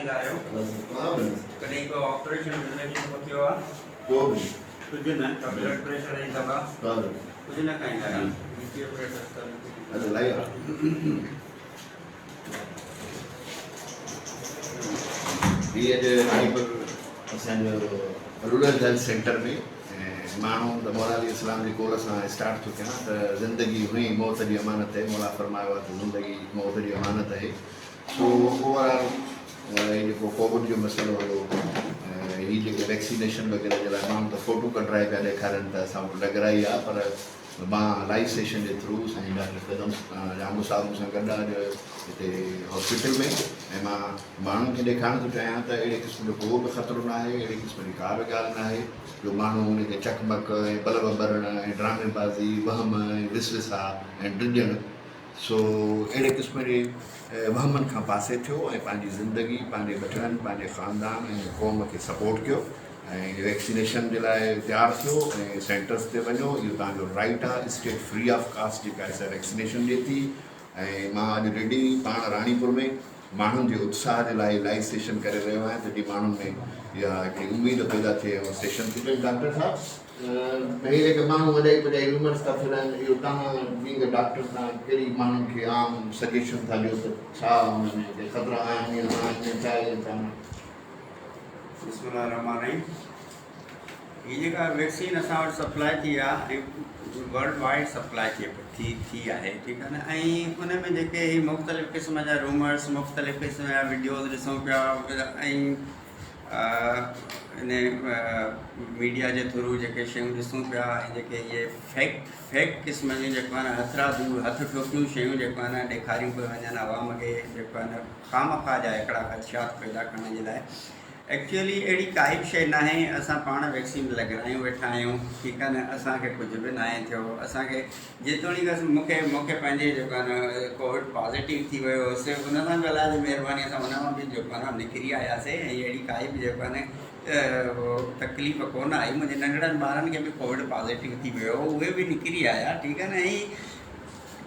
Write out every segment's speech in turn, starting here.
کائيندا آهيو؟ ڪڏهن ڪو آپريشن زندگي ۾ ڪو ٿيو آهي؟ ڪو به نه. ڪجهه نه، ڪا بلڊ پريشر جي دوا؟ ڪا به نه. ڪجهه نه کائيندا آهيو؟ بي پي جو ٽيسٽ ڪرڻ. هي اڄ راڻيپور اسان جو رورل هيلٿ سينٽر ۾ ماڻهو ته مولا عليه السلام جي قول سان اسٽارٽ ٿو ڪيان ته زندگي هئي موت جي امانت هي، مولا فرمايو آهي ته زندگي موت جي امانت هي. سو اوور آل هي جيڪو ڪووڊ جو مسئلو هيو هي جيڪي ويڪسينيشن وغيره جي لاء ماڻهو ته فوٽو ڪڍرائي پيا ڏيکارين ته اسان وٽ لڳرائي آهي، پر مان لائيو سيشن جي ٿرو سائين ڊاڪٽر قدم ڄامو صاحب مون سان گڏ آهي اڄ هتي هاسپيٽل ۾، ۽ مان ماڻهن کي ڏيکارڻ ٿو چاهيان ته اهڙي قسم جو ڪو به خطرو ناهي، اهڙي قسم جي ڪا به ڳالهه ناهي جو ماڻهو ان کي چڪمڪ ۽ بلب ٻرڻ ۽ ڊرامي بازي، وهم ۽ وسوسا ۽ ڊڄڻ، سو اهڙي قسم جي وهمن کان پاسي ٿيو ۽ پنهنجي زندگي، پنهنجي ٻچڙن، پنهنجي خاندان ۽ قوم کي سپورٽ ڪيو ۽ ويڪسينيشن جي لاء تيار ٿيو ۽ سينٽرز تي وڃو. اهو توهان جو رائيٽ آهي. اسٽيٽ فري آف ڪاسٽ جيڪا آهي سا ويڪسينيشن ڏئي ٿي ۽ مان اڄ ريڊي پاڻ راڻيپور ۾ ماڻهن جي اتساهه جي لاء لائيو سيشن ڪري رهيو آهيان ته جيئن ماڻهن ۾ اها هڪڙي اميد پيدا ٿئي ۽ سيشن ٿي. ڊاڪٽر صاحب، هي جيڪي ماڻهو وڏائي وڏائي ريومرز ٿا ڦهلائن، اهو توهان بينگ ا ڊاڪٽر توهان ڪهڙي ماڻهن کي عام سجيشن ٿا ڏيو ته ڇا ان ۾ ڪي خطرا آهن يا نه آهن يا ڇا آهي يا ڇا نه؟ بسم الله الرحمٰن الرحيم. هي جيڪا ويڪسين اسان وٽ سپلاء ٿي آهي ۽ ورلڊ وائيڊ سپلاء ٿي ٿي ٿي آهي، ٺيڪ آهي نه، ۽ ان ۾ جيڪي هي مختلف قسم جا رومرس، مختلف قسم جا وڊيوز ڏسون پيا ۽ ان ميڊيا جي ٿرو جيڪي شيون ڏسون پيا ۽ جيڪي اهي فيڪ فيڪ قسم جون جيڪو آهي نه هٿرادو هٿ ٺوڪيون شيون جيڪو آهي نه ڏيکاريون پيون وڃن عوام کي، جيڪو آهي نه خامخواه جا هڪڙا خدشات پيدا ڪرڻ جي لاء، ايڪچوئلي اهڙي ڪائي به شيء ناهي. اسان پاڻ ويڪسين لڳرايون ويٺا آهيون، ٺيڪ آهي نه، اسان کي ڪجهه به ناهي ٿيو. اسان کي جيتوڻيڪ مون کي مون کي پنهنجي جيڪو آهي نه ڪووڊ پازيٽو ٿي ويو هوس، ان سان به الله جي مهرباني سان ان مان به جيڪو آهي نه نڪري آياسي ۽ اهڙي ڪائي به جيڪو آهي نه تڪليف ڪونه آئي. منهنجي ننڍڙن ٻارن کي به ڪووڊ پازيٽو ٿي ويو هو، اهي به نڪري آيا، ٺيڪ آهي نه. ۽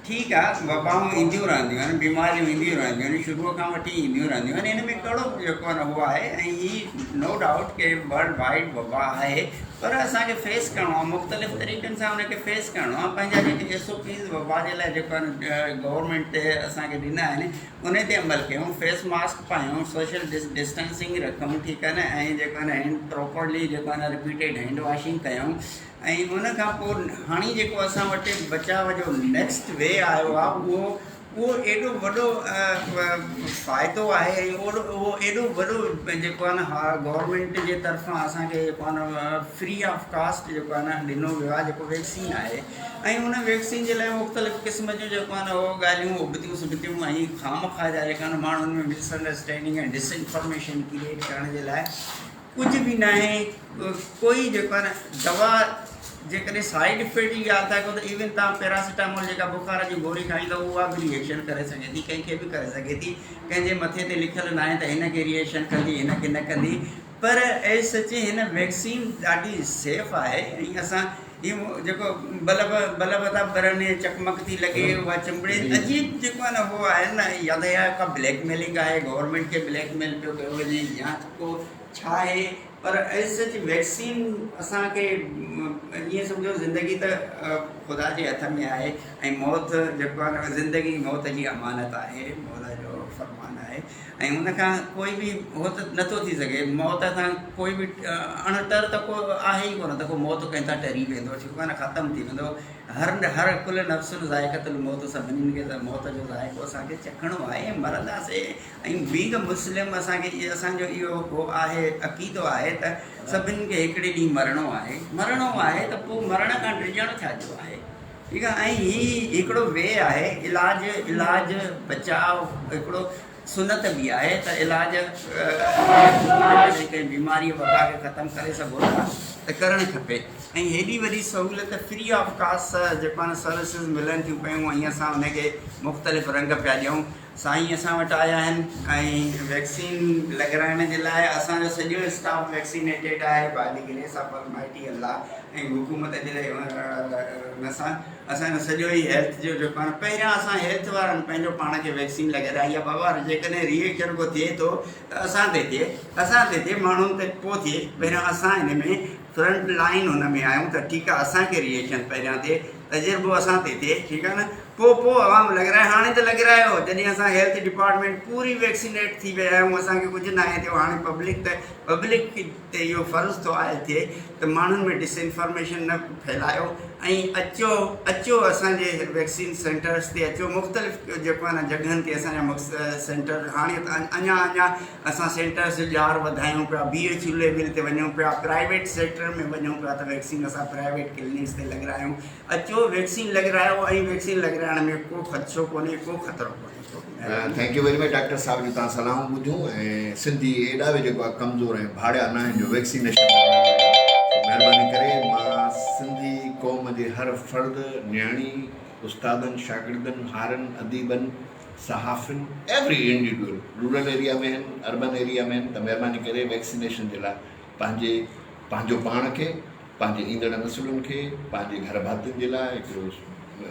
ٺيڪ آ، وبائون اينديون رهنديون آهن، بيماريون اينديون رهنديون آهن، شروع کان وٺي اينديون رهنديون آهن، ان ۾ ڪهڙو به جيڪو آهي نه اهو آهي ۽ هي نو ڊائوٽ ڪي ورلڊ وائيڊ وبا آهي، پر اسان کي فيس ڪرڻو آهي، مختلف طريقن سان ان کي فيس ڪرڻو آهي. پنهنجا جيڪي ايس او پيز وبا جي لاء جيڪو آهي نه گورنمينٽ تي اسان کي ڏنا آهن ان تي عمل ڪيون، فيس ماسڪ پايون، سوشل ڊسٽنسنگ رکون، ٺيڪ آهي نه، ۽ جيڪو آهي نه هينڊ پراپرلي جيڪو آهي نه رپيٽيڊ هينڊ واشنگ ڪيون. ۽ ان کان پوء هاڻي جيڪو اسان وٽ بچاء جو نيڪسٽ وي آيو آهي اهو اهو ايڏو وڏو فائدو آهي ۽ اهو ايڏو وڏو جيڪو آهي نه ها گورنمينٽ جي طرفان اسان کي جيڪو آهي نه فري آف ڪاسٽ جيڪو آهي نه ڏنو ويو آهي جيڪو ويڪسين آهي. ۽ ان ويڪسين جي لاء مختلف قسم جون جيڪو آهي نه اهو ڳالهيون ابتيون سبتيون ۽ خامخواه جا جيڪا آهن ماڻهن ۾ مس انڊرسٽينڊنگ ۽ ڊس انفارميشن ڪريئيٽ ڪرڻ جي لاء ڪجهه به ناهي ڪوئي جيڪو آهي نه دوا. جيڪڏهن سائيڊ افيڪٽ جي ڳالهه ٿا ڪيو ته ايون توهان پيراسيٽامول جيڪا بخار جي گوري کائيندو اها به ريئيڪشن ڪري سگهي ٿي، ڪنهن کي به ڪري سگهي ٿي، ڪنهن جي مٿي تي لکيل ناهي ته هن کي ريئيڪشن ڪندي هن کي نه ڪندي. پر ايز سچ هن ويڪسين ڏاڍي سيف آهي ۽ اسان هي جيڪو بلب بلب ٿا ٻرن چقمق ٿي لڳي اها چنبڙي عجيب جيڪو آهي نه اهو آهي نه، يا ته اها ڪا بليڪ ميلنگ آهي، گورنمينٽ کي بليڪ ميل پيو ڪيو وڃي يا ڪو ڇا آهي. پر ايز سچ ويڪسين اسان کي ائين سمجهو زندگي ته خدا جي هٿ ۾ آهي ۽ موت جيڪو آهي نه زندگي موت جي امانت آهي، مولا جو فرمان آهي ۽ ان کان ڪوئي به هو ته نٿو ٿي سگهي، موت کان ڪوئي به اڻ ٽر ته ڪو آهي ئي ڪونه ته ڪو موت ڪنهن تان ٽري ويندو، ٺيڪ آهي نه، ختم ٿي ويندو. هر هر ڪل نفس ذائقة الموت، سڀني کي موت جو ذائقو اسان کي چکڻو آهي ۽ مرنداسين. ۽ بينگ مسلم اسان کي اسان جو اهو هو آهي عقيدو آهي ته سڀني کي هڪڙي ڏينهن مرڻو آهي، مرڻو آهي ته پوء مرڻ کان ڊڄڻ ڇا جو آهي؟ ٺيڪ آهي. ۽ هي هڪڙو وي آهي علاج، علاج بچاء هڪڙو سنت به آهي ته علاج جيڪڏهن ڪنهن بيماري وبا کي ختم ڪري سگهو ٿا ته ڪرڻ کپي. ۽ هيڏي وڏي سهولت فري آف ڪاسٽ جيڪو آهي نه سروسز ملن ٿيون پيون ۽ اسان ان کي مختلف رنگ پيا ڏيون. سائين اسان وٽ آيا آهن ۽ ويڪسين لڳرائڻ جي لاء اسان جو سڄو اسٽاف ويڪسينيٽيڊ آهي by the grace of almighty Allah ۽ حڪومت جي ان سان اسان جو سڄو ئي هيلٿ جو جيڪو آهي پهريان اسان هيلٿ وارن پنهنجو پاڻ کي ويڪسين لڳرائي آهي بابا جيڪڏهن ري ايڪشن ڪو ٿئي ٿو ته اسان تي ٿئي اسان تي ٿئي ماڻهن تي پوء ٿئي پهريان اسان ان ۾ فرنٽ لائن هن ۾ آهيون ته ٺيڪ آهي اسان کي ري ايڪشن پهريان ٿئي تجربو اسان تي ٿئي ٺيڪ آهي نه پوء پوء عوام لڳرائي هاڻي ته لڳرايو جڏهن اسان هيلٿ ڊپارٽمينٽ پوري ويڪسينيٽ ٿي ويا آهيون اسان کي ڪجهه ناهي ٿيو هاڻي پبلڪ ته پبلڪ تي اهو فرض ٿو عائد ٿئي ته ماڻهن ۾ ڊس انفارميشن نه ڦهلايو ۽ اچو اچو اسان جي ويڪسين سينٽرس تي اچو مختلف جيڪو آهي نه جڳهن تي اسان جا سينٽر هاڻي ته اڃا اڃا اسان سينٽرس جو ڄار وڌايون پيا بي ايڇ يو ليول تي وڃون پيا پرائيويٽ سيڪٽر ۾ وڃون پيا ته ويڪسين اسان پرائيويٽ ڪلينڪس تي لڳرايون اچو ويڪسين لڳرايو ۽ ويڪسين لڳرائڻ ۾ ڪو خدشو ڪونهي ڪو خطرو ڪونهي. Thank you very much doctor صاحب جو توهان صلاحون ٻڌيون ۽ سنڌي ايڏا به جيڪو آهي ڪمزور ۽ ڀاڙيا نه آهن جو ويڪسينيشن نه ڪرائين سو مهرباني ڪري مان سنڌي قوم جي هر فرد نياڻي استادن شاگردن هارين اديبن صحافين ايوري انڊيوڊوئل رورل ايريا ۾ آهن اربن ايريا ۾ آهن ته مهرباني ڪري ويڪسينيشن جي لاء پنهنجي پنهنجو پاڻ کي پنهنجي ايندڙ نسلن کي پنهنجي گهر ڀاتين جي لاء هڪڙو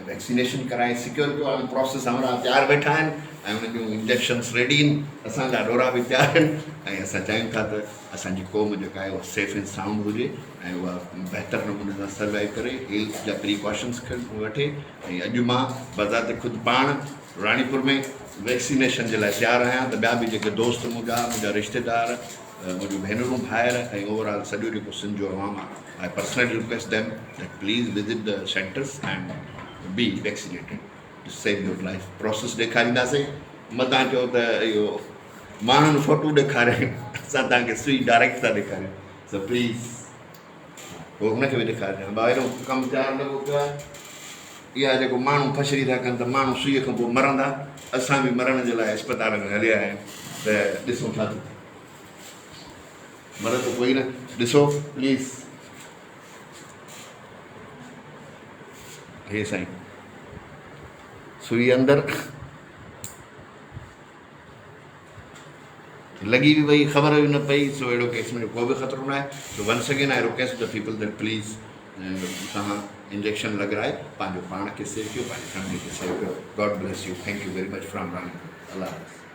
ويڪسينيشن ڪرائي سيڪيور ڪيو هاڻي پروسيس همراهه تيار ويٺا آهن ۽ انهن جون انجيڪشنس ريڊي آهن اسان جا ڏورا به تيار آهن ۽ اسان چاهيون ٿا ته اسان جي قوم جيڪا آهي اها سيف اينڊ سائونڊ هجي ۽ اها بهتر نموني سان سروائيو ڪري هيلٿ جا پريڪاشنس وٺي ۽ اڄ مان بذات خود پاڻ راڻيپور ۾ ويڪسينيشن جي لاء تيار آهيان ته ٻيا به جيڪي دوست منهنجا منهنجا رشتيدار منهنجون ڀينرون ڀائر ۽ اوور آل سڄو جيڪو سنڌ جو عوام آ I personally request them that please visit the centres and be vaccinated to save your life process ڏيکارينداسين متان چئو ته اهو ماڻهن فوٽو ڏيکاريا آهن اسان توهان کي سوئي ڊائريڪٽ ٿا ڏيکاريون سو پليز پوء هن کي به ڏيکارجان ڀاء اهڙو ڪم تيار لڳو پيو آهي اها جيڪو ماڻهو ڦشري ٿا ڪن ته ماڻهو سوئي کان پوء مرندا اسان به مرڻ جي لاء اسپتال ۾ هليا آهيون ته ڏسون ڇا ٿو ٿئي مرندو ڪوئي نه ڏسو پليز هي سائين سوئي اندر لڳي به وئي خبر به نه پئي سو اهڙو قسم جو ڪو به خطرو نه آهي so once again I request the people that please توهان انجيڪشن لڳرائي پنهنجو پاڻ کي سيف ڪيو پنهنجي فيملي کي سيف ڪيو God bless you thank you very much from Ranipur Allah Hafiz.